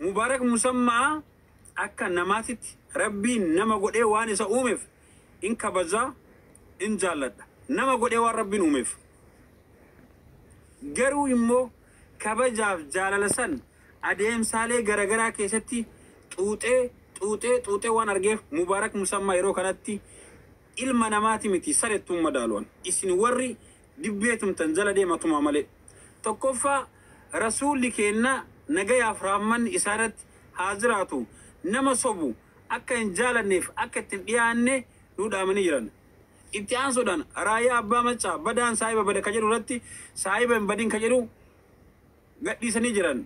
Mubaarak Musammaa akka namaatitti Rabbiin nama godhee waan isa uumeef in kabajaa, in jaalladha. Nama godhee waan Rabbiin uumeef. Garuu immoo kabajaaf jaalala san adeemsaalee garagaraa keessatti xuuxee xuuxee xuuxee waan argeef Mubaarak Musammaa yeroo kanatti ilma namaati miti sarettuun madaaluwan. Isin warri dibbee tumtan jala deema tumaa malee. Tokkoffaa, Rasuulli keenna nagayaaf rahmanni isaa irratti haa jiraatu nama sobu akka hin jaalanneef akka itti hin dhiyaanne nuu dhaamanii jiran. Itti aansuudhaan Raayyaa Abbaa Maccaa badaan saahiba bada ka jedhu irratti saahiba hin badin ka jedhu gadhiisanii jiran.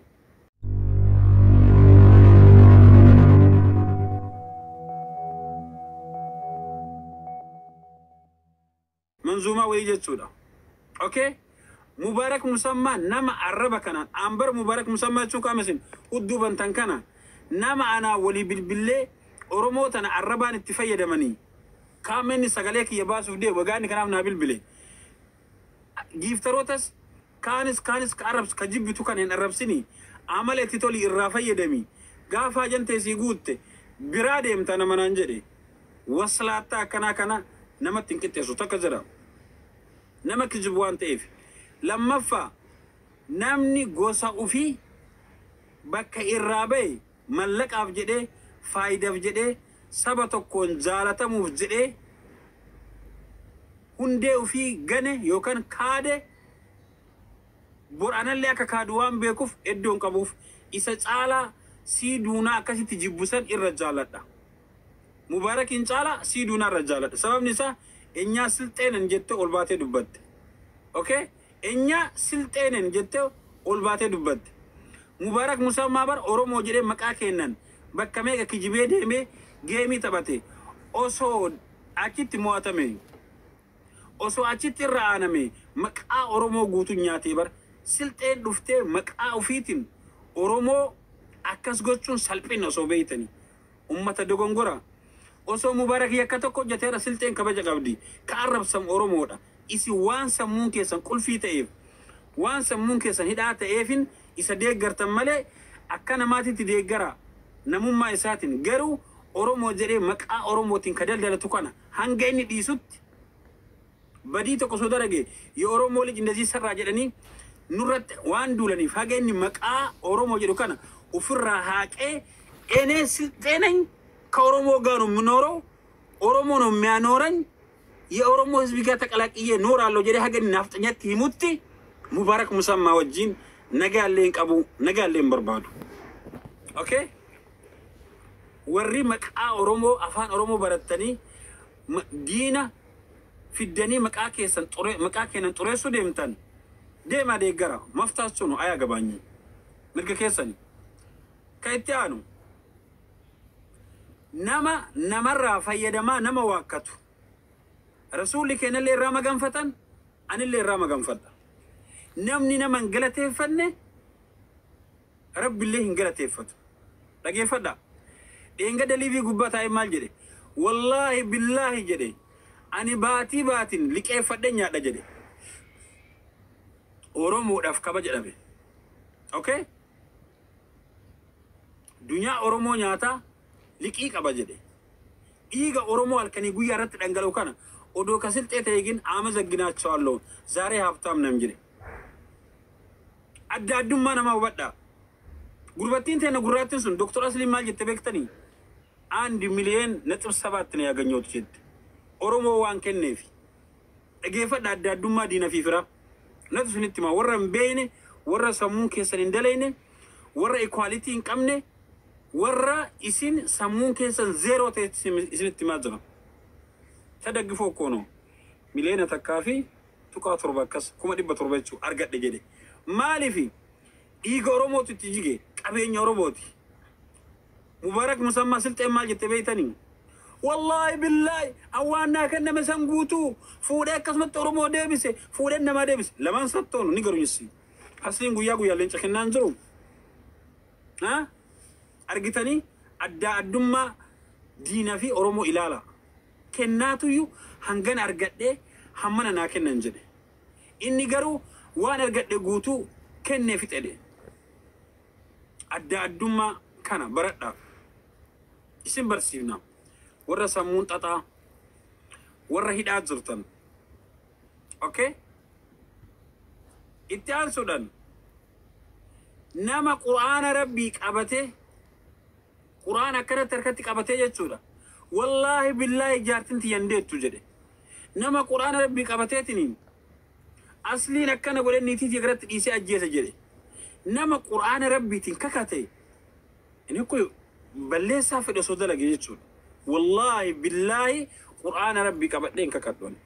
Manzuumaa wayii jechuudha. Okay? Mubaarak Musammaa nama arraba kanaan ambar Mubaarak Musammaa jechuun qaama isin hudduu bantan kana nama anaa walii bilbillee Oromoo tana arrabaan itti fayyadamanii qaama inni sagalee kiyya baasuuf deemu egaa inni kanaaf naa bilbile. Giiftarootas kaanis kaanis ka arrabs ka jibbitu kana hin arrabsini, amala itti toli irraa fayyadami, gaafa hajan tee sii guutte biraa deemta nama naan jedhe. Waslaattaa akkanaa kana namatti hin qixxeessu takka jedha. Nama kijibu waan ta'eef. Lammaffaa, namni gosa ufii bakka irraa bahe mallaqaaf jedhee, faayidaf jedhee, saba tokkoon jaalatamuuf jedhee hundee ufii gane yookan kaade, bor anallee akka kaadu waan beekuuf eddoo hin qabuuf. Isa caalaa sii duunaa akkasitti jibbu san irra jaaladha. Mubaarakiin caalaa sii duunaa irra jaaladha. Sababni isaa enyaa silxee nen jettee ol baatee dubbatte. Ok? Enyaa silxee nen jettee ol baatee dubbatte. Mubaarak Musammaa bar Oromoo jedhee maqaa keennan bakka meeqa kijibee deemee geemii taphate. Osoo achitti mo'atamee, osoo achitti irra aanamee maqaa Oromoo guutuu nyaatee bar. Silxeen dhuftee maqaa ufiitiin Oromoo akkas gochuun salphinna osoo beeytanii. Ummata dogongora. Osoo Mubarak yakka tokko hojjate har'a Silxeen kabaja qabdi. Ka arrabsamu Oromoodha. Isin waan sammuun keessan qulfii ta'eef, waan sammuun keessan hidhaa ta'eefin isa deeggartan malee akka namaatitti deeggaraa namummaa isaatin. Garuu Oromoo jedhee maqaa Oromootiin ka daldalatu kana hanga inni dhiisutti, badii tokko osoo dalage የኦሮሞ ልጅ እንደዚህ ሰራ jedhanii nurratti waan duulaniif, haga inni maqaa Oromoo jedhu kana ufirraa haaqee እኔ ስልጤ ነኝ፣ ከኦሮሞ ጋር ነው የምኖረው፣ ኦሮሞ ነው የሚያኖረኝ፣ የኦሮሞ ሕዝብ ጋር ተቀላቅዬ እኖራለሁ jedhee haga inni naafxanyatti himutti Mubaarak Musammaa wajjin nagaallee hin qabu, nagaallee hin barbaadu. Okay? Warri maqaa Oromoo afaan Oromoo barattanii diina fiddanii maqaa keessan xure maqaa keenan xureessuu deemtan deemaa deeggara maftaachuu nu ayaa gabaanyi mirga keessani. Ka itti aanu, nama namarraa fayyadamaa nama waakkatu, Rasuulli keenyallee irraa maganfatan, anillee irraa maganfadha. Namni nama hin galateeffanne Rabbillee hin galateeffatu. Dhageeffadha. Dheengadda liivii gubbaa taa'ee maal jedhe? Wallaahi billaahi jedhe, ani baatii baatiin liqeeffadhee nyaadha jedhe. Oromoodhaaf kabaja dhabe. Okay? Dunyaa Oromoo nyaataa liqii qaba jedhe. Dhiiga Oromoo halkanii guyyaa irratti dhangala'u kana odoo ka Silxee ta'e ግን አመሰግናቸዋለሁ ዛሬ ሀብታም ነኝ jedhe. Adda addummaa namaa hubadhaa. Gurbattiin teena gurraattiin sun Doktor Asliin maal jette beektanii? አንድ ሚሊየን ነጥብ ሰባት ነው ያገኘሁት jette. Oromoo waan kenneefi. Dhageeffadha, adda addummaa diina fi firaa. Natu isinitti hima, warra hin beekne, warra sammuun keessan hin dalayne, warra equality hin qabne, warra isin sammuun keessan zeeroo ta'e isinitti himaa jira. ተደግፎ እኮ ነው 1.7 miliyoona akkas 700,000 jechuu argadhe jedhe. Maaliifi? Dhiiga Oromootu itti jige, qabeenya Oromooti. Mubaarak Musammaa Silxeen maal jette beeytanii? Wallaahi billaahi awwaan naa kenname san guutuu fuudhee akkasumatti Oromoo deebise, fuudhee namaa deebise. Lamaan sattoonu ni garunyissi. Asliin guyyaa guyyaa leenca kennaan jiru. Argitanii, addaa addummaa diina fi Oromoo ilaala. Kennaatuyyuu hangana argadhee hammana naa kennan jedhe. Inni garuu waan argadhe guutuu kennee fixedhe. Adda addummaa Kana baradhaa. Isin barsiifna. Warra sammuun xaxaa, warra hidhaa jirtan. Okay? Itti aansuudhaan nama Qur'aana Rabbii qabatee, Qur'aana akkanatti harkatti qabatee jechuudha. Wallaahi billaahi jaartin tiyyan deettu jedhe. Nama Qur'aana Rabbii qabateetiniin asliin akkana godhe niitii tiyya garatti dhiisee ajjeese jedhe. Nama Qur'aana Rabbiitiin kakate inni kun balleessaa fedhe osoo dalage jechuudha. Wallaahi billaahi Qur'aana Rabbii qabadhee hin kakadhu ani.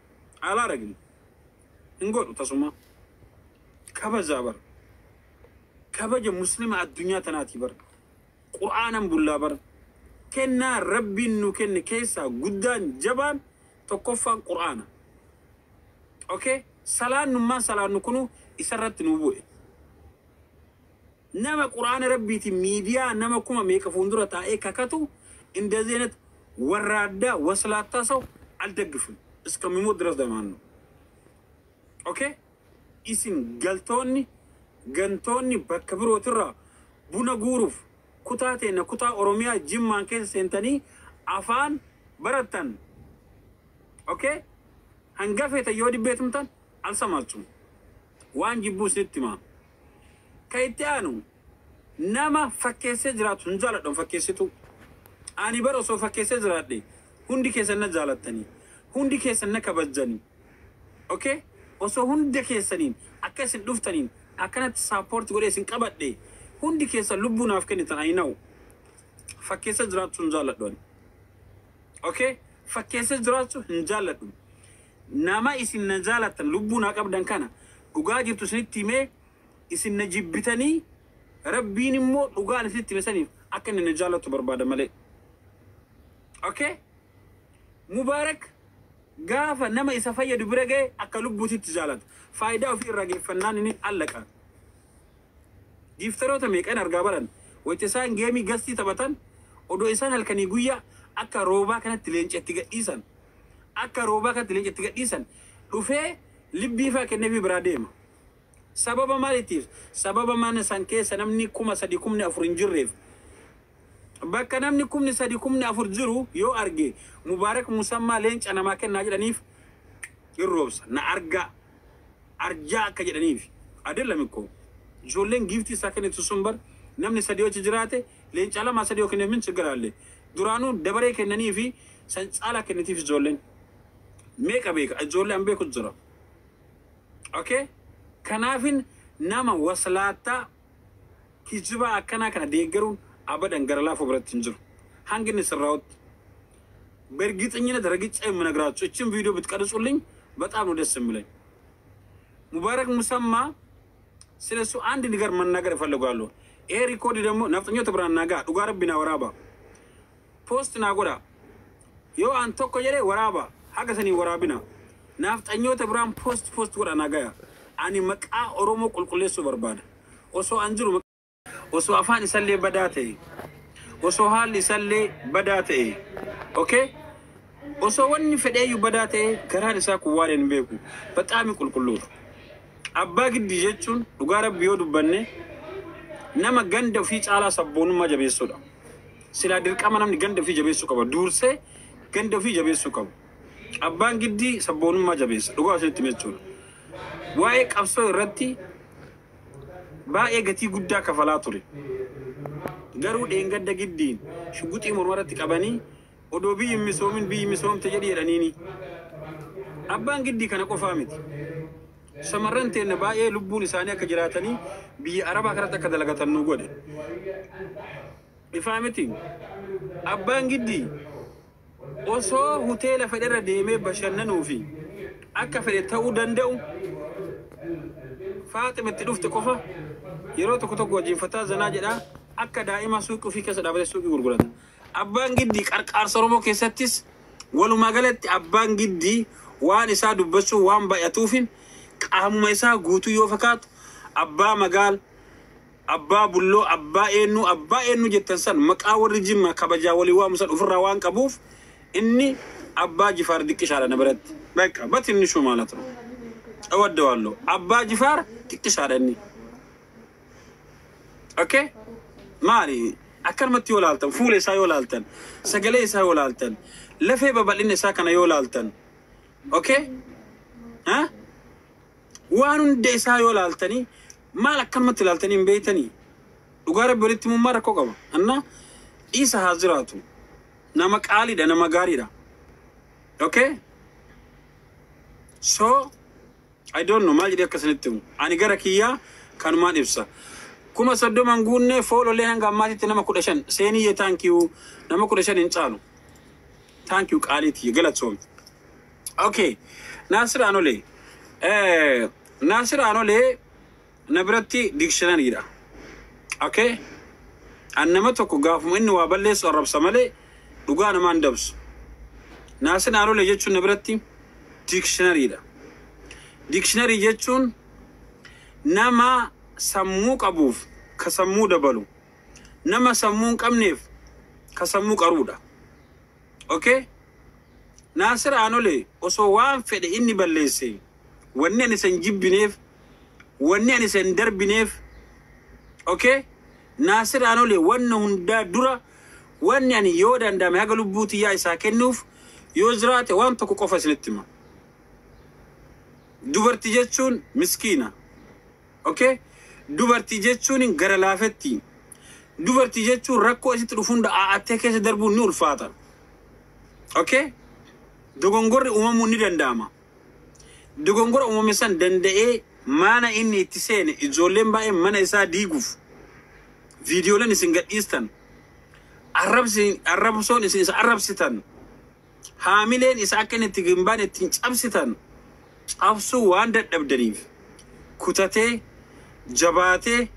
Alaa ragni. Hin godhu tasuma. Kabajaa bara. Kabaja Muslima addunyaa tanaati bara. Qur'aanan bullaa bara. Kennaa Rabbiin nu kenne keessaa guddaan jabaan tokkoffaan Qur'aana. Okay? Salaannummaan salaannu kunu isarratti nu bu'e. Nama Qur'aana Rabbiitiin miidiyaa nama kuma meeqa fuuldura taa'ee kakatu እንደዚህ አይነት ወራዳ ወስላታ ሰው አልደግፍም እስከሚሞት ድረስ ለማን ነው። Okay, isin galtoonni gantoonni bakka birootirraa buna guuruuf kutaa teenna kutaa Oromiyaa Jimmaan keessa seentanii afaan barattan. Okay, hanga feetan yoo dhibbeetumtan alsamaachum waan jibbuu isinitti himaa. Ka itti aanu nama fakkeessee jiraatu hin jaaladhu fakkeessitu. Ani bara osoo fakkeessee jiraadhe hundi keessan na jaalattanii, hundi keessan na kabajjanii. Okay? Osoo hunda keessaniin akka isin dhuftaniin akkanatti support godhee isin qabadhe hundi keessan lubbuu naaf kennitan I know. Fakkeessee jiraachuu hin jaaladhu ani. Okay? Fakkeessee jiraachuu hin jaaladhu. Nama isin na jaalattan lubbuu naa qabdan kana dhugaa jirtu isinitti himee isin na jibbitanii Rabbiin immoo dhugaan isinitti hime saniif akka inni na jaallattu barbaada malee. Okay? Mubaarak gaafa nama isa fayyadu bira ga'e akka lubbuutitti jaalata. Faayidaa ofii irraa geeffannaan inni allaqa. Gifteroota meeqan argaa baran wayita isaan game guest taphatan odoo isaan halkanii guyyaa akka roobaa kanatti leencatti gadhiisan, akka roobaa kanatti leencatti gadhiisan dhufee libbii faa kenneefii biraa deema. Sababa maaliitiif? Sababa mana san keessa namni 3000 4,000 hin jirreef. Bakka namni 3000 4,000 jiru yoo arge Mubaarak Musammaa leenca namaa kennaa jedhaniif hin roobsa. Na argaa arjaa akka jedhaniif. Adelam እኮ ijoolleen gift isaa kennitu sun bar namni sadii hoji jiraate leenca lama sadii yoo kenneef min ችግር አለ? Duraanuu dabaree kennanii fi san caalaa kennitiif ijoolleen. Meeqa beeka ijoollee an beeku jira. Okay? Kanaafin nama waslaattaa kijibaa akkanaa kana deeggaruun abadan gara laafuu biratti hin jiru. Hangi inni sirraa'utti. በእርግጠኝነት ረግጬ የምነግራችሁ እችን ቪዲዮ ብትቀርጹልኝ በጣም ነው ደስ የሚለኝ። ሙባረክ ሙሰማ ስለ እሱ አንድ ነገር መናገር እፈልጋለሁ። ይሄ record ደግሞ nafxanyoota biraan naa ga'a. Dhugaa Rabbi naa waraaba. Post naa godha. Yoo an tokko jedhe waraaba. Haga sanii waraabina. Nafxanyoota biraan post post godha naa gaya. Ani maqaa Oromoo qulqulleessuu barbaada. Osoo an jiru osoo afaan isallee badaa ta'e, osoo haalli isallee badaa ta'e, okay? Osoo wanni fedheeyyuu badaa ta'e garaan isaa kun waan hin beeku. በጣም qulqulluudha. Abbaa Giddii jechuun dhugaa Rabbi yoo dubbanne nama ganda ofii caalaa sabboonummaa jabeessuudha. Silaa dirqama namni ganda ofii jabeessuu qaba. Dursee ganda ofii jabeessuu qaba. Abbaan Giddii sabboonummaa jabeessa. Dhugaa isinitti jechuudha. Waa'ee qabsoo irratti baay'ee gatii guddaa kafalaa ture. Garuu dheengadda Giddiin shuguxii mormarratti qabanii odoo biyyi hin misoomin biyyi misoomte jedhi jedhaniini. Abbaan Giddii kana qofaa miti. Shamarran teenya baay'ee lubbuun isaanii akka jiraatanii biyya Arabaa kanatti akka dalagatan nu godhe. Ifaa miti. Abbaan Giddii osoo hoteela fedherra deemee bashannanuu fi akka fedhe ta'uu danda'u Faaximetti dhufte qofa yeroo tokko tokko wajjin fataa zanaa jedhaa akka daa'ima suuqii ofii keessa dhaabatee suuqii gurgurata. Abbaan Giddii qarqaarsa Oromoo keessattis walumaa galatti abbaan Giddii waan isaa dubbachuu waan baay'atuufin qaamuma isaa guutuu yoo fakkaatu abbaa magaal, abbaa bulloo, abbaa eenyu, abbaa eenyu jettan san maqaa warri Jimma kabajaa walii waamu san ofirraa waan qabuuf inni Abbaa Jifaar xiqqishaadha na biratti. በቃ በትንሹ ማለት ነው። እወደዋለሁ። Abbaa Jifaar xiqqishaadha inni. Okay, maali Akkanumatti yoo laaltan, fuula isaa yoo laaltan, sagalee isaa yoo laaltan, lafee babal'ina isaa kana yoo laaltan, okay? Ha? Waan hunda isaa yoo laaltanii, maal akkanumatti laaltanii hin beeytanii? Dhugaa Rabbi walitti himummaa rakkoo qaba. Anna isa haa jiraatu. Nama qaaliidha, nama gaariidha. Okay? So, I don't know maal jedhee akkasinitti himu. Ani gara kiyyaa kanumaan ibsa. 30,000 guunnee, followlee hanga ammaatitti nama 15. Seeniyyee, thank you, nama 15 hin caalu. Thank you, qaaliiti galatsoom. Okay. Naasir Anolee. Naasir Anolee na biratti dictionaryidha. Okay? An nama tokko gaafuma inni waa balleessu arrabsa malee dhugaa namaan dabsu. Naasir Anolee jechuun na biratti dictionaryidha. Dictionary jechuun nama sammuu qabuuf ka sammuu dabalu, nama sammuu hin qabneef ka sammuu qaruudha. Okay? Naasir Anolee osoo waan fedhe inni balleesse, wanni ani isa hin jibbineef, wanni ani isa hin darbineef, okay? Naasir Anolee wanna hundaa dura wanni ani yoo danda'ame haga lubbuu tiyyaa isaa kennuuf yoo jiraate waan tokko qofa isinitti hima. Dubartii jechuun miskiina. Okay? Dubartii jechuun gara laafetti. Dubartii jechuun rakkoo isitti dhufu hunda aa'attee keessa darbuun ni ulfaata. Okay? Dogongorri uumamuu ni danda'ama. Dogongora uumame san danda'ee mana inni itti seene, ijoolleen baay'een mana isaa diiguuf viidiyooleen isin gadhiistan, arrabsoon isin isa arrabsitan, haamileen isa akka inni itti hin baane ittiin cabsitan cabsuu waan dadhabdaniif kutatee, jabaatee,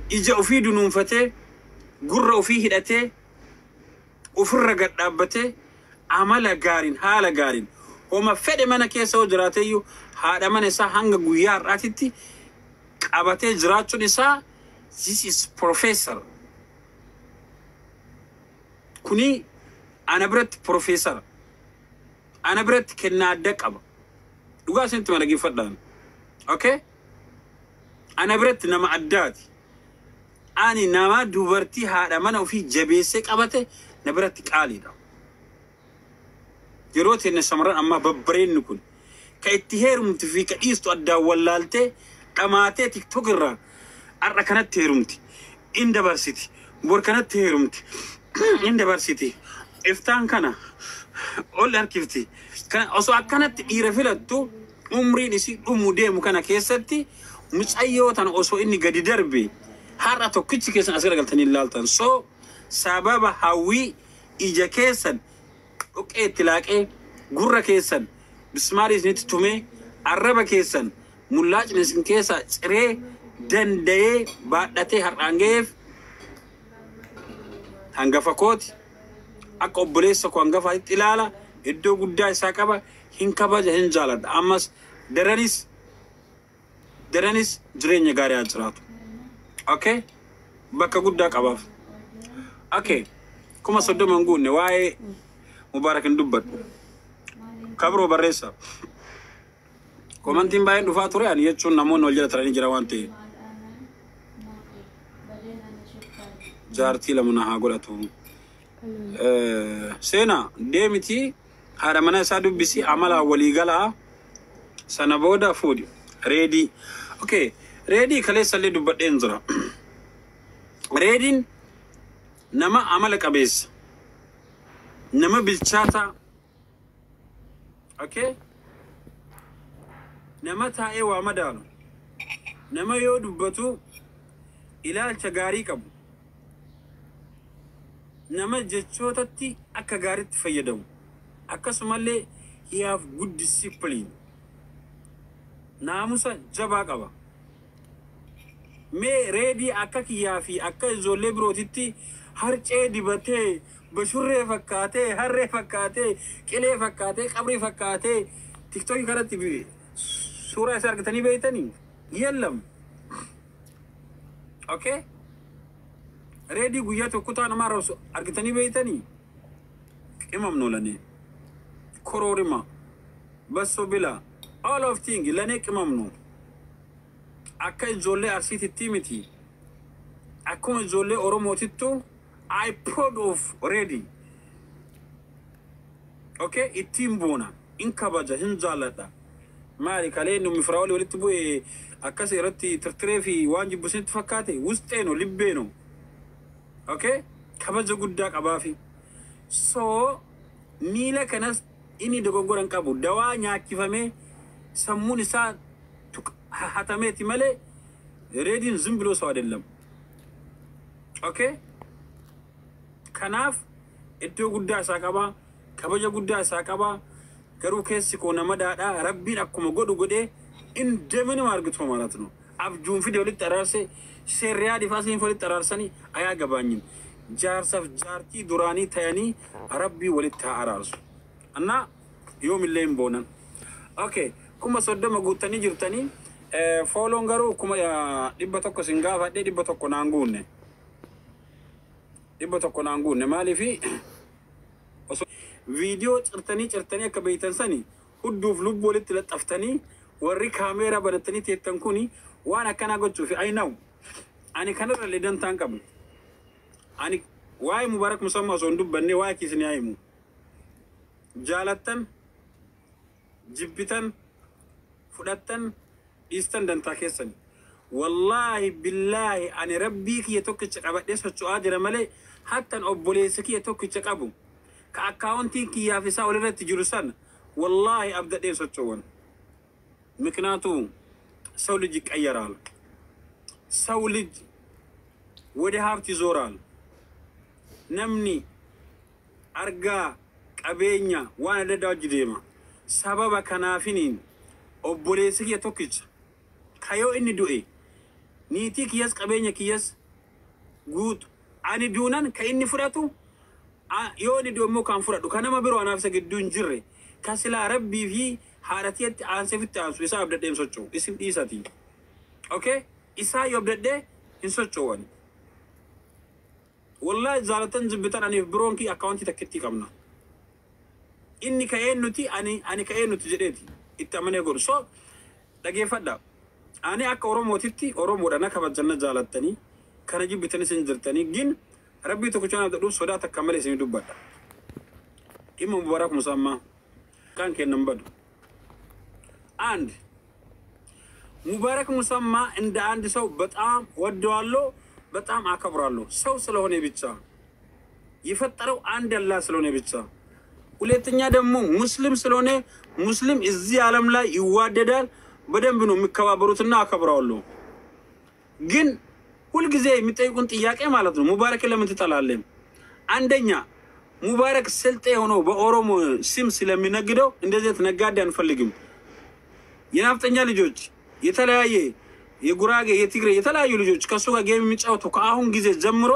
ija ofii dunuunfatee, gurra ofii hidhatee, ofirra gad dhaabbatee, amala gaariin, haala gaariin, homa fedhe mana keessa yoo jiraateyyuu haadha mana isaa hanga guyyaa har'aatitti qabatee jiraachuun isaa, this is professor. Kuni ana biratti professor. Ana biratti kennaa adda qaba. Dhugaa isinitti mana dhaggeeffadhaan. Okay? Ana biratti nama addaati. Ani nama dubartii haadha mana ofii jabeessee qabate na biratti qaaliidha. Yeroo teenne shamarran ammaa babbareenni kun ka itti heerumti fi ka dhiistu addaan wallaaltee dhamaatee TikTok irraa har'a kanatti heerumti. In dabarsiti. Bor kanatti heerumti. In dabarsiti. Iftaan kana ol harkifti. Kana osoo akkanatti dhiira filattu umriin isii dhumu deemu kana keessatti mucayyoo tana osoo inni gadi darbe har'a tokkichi keessan as garagaltanii ilaaltan. So sababa hawwii ija keessan dhoqqee itti laaqee, gurra keessan bismaarii isinitti tumee, arraba keessan mullaacni isin keessa ciree danda'ee baadhatee har'aan ga'eef hangafa kooti. Akka obboleessa koo hangafaatti ilaala, iddoo guddaa isaa qaba, hin kabaja, hin jaaladha. Ammas daranis daranis jireenya gaarii haa jiraatu. Okay, bakka guddaa qabaaf. Okay, 30,000 hin guunne. Waa'ee Mubaarak hin dubbadhu. Kabroo barreessa. Commentiin baay'een dhufaa ture. Ani jechuun namoonni wal jala taranii jira waan ta'eef. Jaartii lama na haa godhatu. Seenaa deemiti haadha mana isaa dubbisi, amala walii galaa, sana booda fuudhi. Reedii. Okay. Reedii kaleessallee dubbadheen jira. Reediin nama amala qabeessa. Nama bilchaataa. Okay. Nama taa'ee waa madaalu. Nama yoo dubbatu ilaalcha gaarii qabu. Nama jechootatti akka gaariitti fayyadamu. Akkasumallee he have good discipline. Naamusa jabaa qaba. Mee Reedii akka kiyyaa fi akka ijoollee birootitti harcee dibatee, bashurree fakkaatee, harree fakkaatee, qilee fakkaatee, qabrii fakkaatee TikTokii kanatti suuraa isaa argatanii beektanii? Yellam. Okay? Reedii guyyaa tokko kutaa namaa arrabsu argitanii beektanii? Qimamnu lanee. Koroorima. Bassoo bila. All of thing lanee qimamnu. Akka ijoollee Arsiititti miti. Akkuma ijoollee Oromootittu I proud of Redi. Okay, ittiin boona, in kabaja, hin jaalladha. Maali kalee nummi firaa walitti bu'e akkas irratti tirtiree fi waan jibbisanitti fakkaate wusxeeno libbeeno. Okay, kabaja guddaa qabaafi. So miila kanas inni dogoggora hin qabu. Dawaa nyaachifamee sammuun isaa hatameeti malee Reediin ዝም ብሎ ሰው አይደለም። Okay, kanaaf iddoo guddaa isaa qaba, kabaja guddaa isaa qaba. Garuu keessi koo nama daadhaa Rabbiin akkuma godhu godhee እንደምንም አርግቶ ማለት ነው። Abjuun fide walitti araarse, seerriyaa difaasiin walitti araarsanii አያገባኝም። Jaarsaaf jaartii duraanii tayanii Rabbii walitti haa araarsu. እና yoomillee hin boonan. Okay, 30,000 guuttanii jirtanii, follow'n garuu 100,000 sin gaafadhe, 100 naan guunne. 100 naan guunne. Maaliifi osoo viidiyoo cirtanii cirtanii akka beeytan sani hudduuf lubbuu walitti laxaftanii warri kaameeraa banattanii teettan kuni waan akkanaa gochuufi ayinaw ani kanarra illee dantaan qabu. Ani waa'ee Mubaarak Musammaa osoo hin dubbanne waa'ee kiisin yaa himu. Jaalattan, jibbitan, fudhattan, dhiistan dantaa keessani. Wallaahi billaahi, ani Rabbii kiyya tokkicha qabadhee socho'aa jira malee hattan obboleessa kiyya tokkicha qabu ka akkaawuntiin kiyyaaf isaa walirratti jiru san wallaahi abdadheen socho'uwan. ምክንያቱም ሰው ልጅ ይቀየራል። ሰው ልጅ ወደ ሀብት ይዞራል። Namni argaa qabeenya waan adda addaa hojii deema. Sababa kanaafiniin obboleessi kiyya tokkicha ka yoo inni du'e niitii kiyyas qabeenya kiyyas guutu ani duunan ka inni fudhatu, yoo inni du'e immoo kan fudhadhu ka nama biroo anaaf isa gidduu hin jirre, ka silaa Rabbii fi haadhatiyatti aansee fitti aansu isaa abdadhee hin socho'u, isin dhiisati. Okay? Isaa yoo abdadhee hin socho'u. Wallahi jaalatan jibbitan aniif biroonkii akkaawuntii takkittii qabna. Inni ka'een nuti ani ka'een nuti jedheeti itti amanee godhu. So dhageeffadha. Ani akka Oromootitti Oromoodha, na kabajanna jaalattanii kana jibbitanii isin jirtanii gin Rabbii tokkicha abdadhuuf sodaa takka malee isin dubbadha. Dhimma Mubaarak Musammaa kan kennan badu. አንድ ሙባረክ ሙሰማ እንደ አንድ ሰው በጣም ወደዋለሁ፣ በጣም አከብራለሁ። ሰው ስለሆነ ብቻ፣ የፈጠረው አንድ አላህ ስለሆነ ብቻ። ሁለተኛ ደግሞ ሙስሊም ስለሆነ ሙስሊም እዚህ ዓለም ላይ ይዋደዳል፣ በደንብ ነው የሚከባበሩትና አከብረዋለሁ። ግን ሁልጊዜ የሚጠይቁን ጥያቄ ማለት ነው ሙባረክን ለምን ትጠላለህ? አንደኛ ሙባረክ ስልጤ ሆኖ በኦሮሞ ስም ስለሚነግደው እንደዚህ አይነት ነጋዴ አንፈልግም። የናፍጠኛ ልጆች፣ የተለያየ የጉራጌ፣ የትግሬ የተለያዩ ልጆች ከእሱ ጋር game የሚጫወቱ ከአሁን ጊዜ ጀምሮ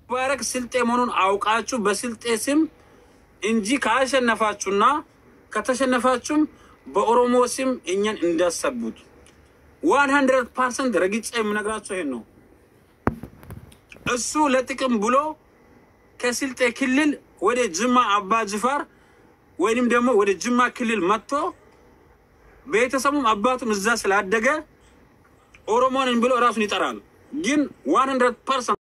ሙባረክ ስልጤ መሆኑን አውቃችሁ በስልጤ ስም እንጂ ካሸነፋችሁና ከተሸነፋችሁም በኦሮሞ ስም እኛን እንዳሰቡት 100% ረግጬ የምነግራቸው ይሄን ነው። እሱ ለጥቅም ብሎ ከስልጤ ክልል ወደ ጅማ አባ ጅፋር ወይንም ደግሞ ወደ ጅማ ክልል መጥቶ ቤተሰቡም አባቱም እዛ ስላደገ ኦሮሞ ነኝ ብሎ ራሱን ይጠራል። ግን 100%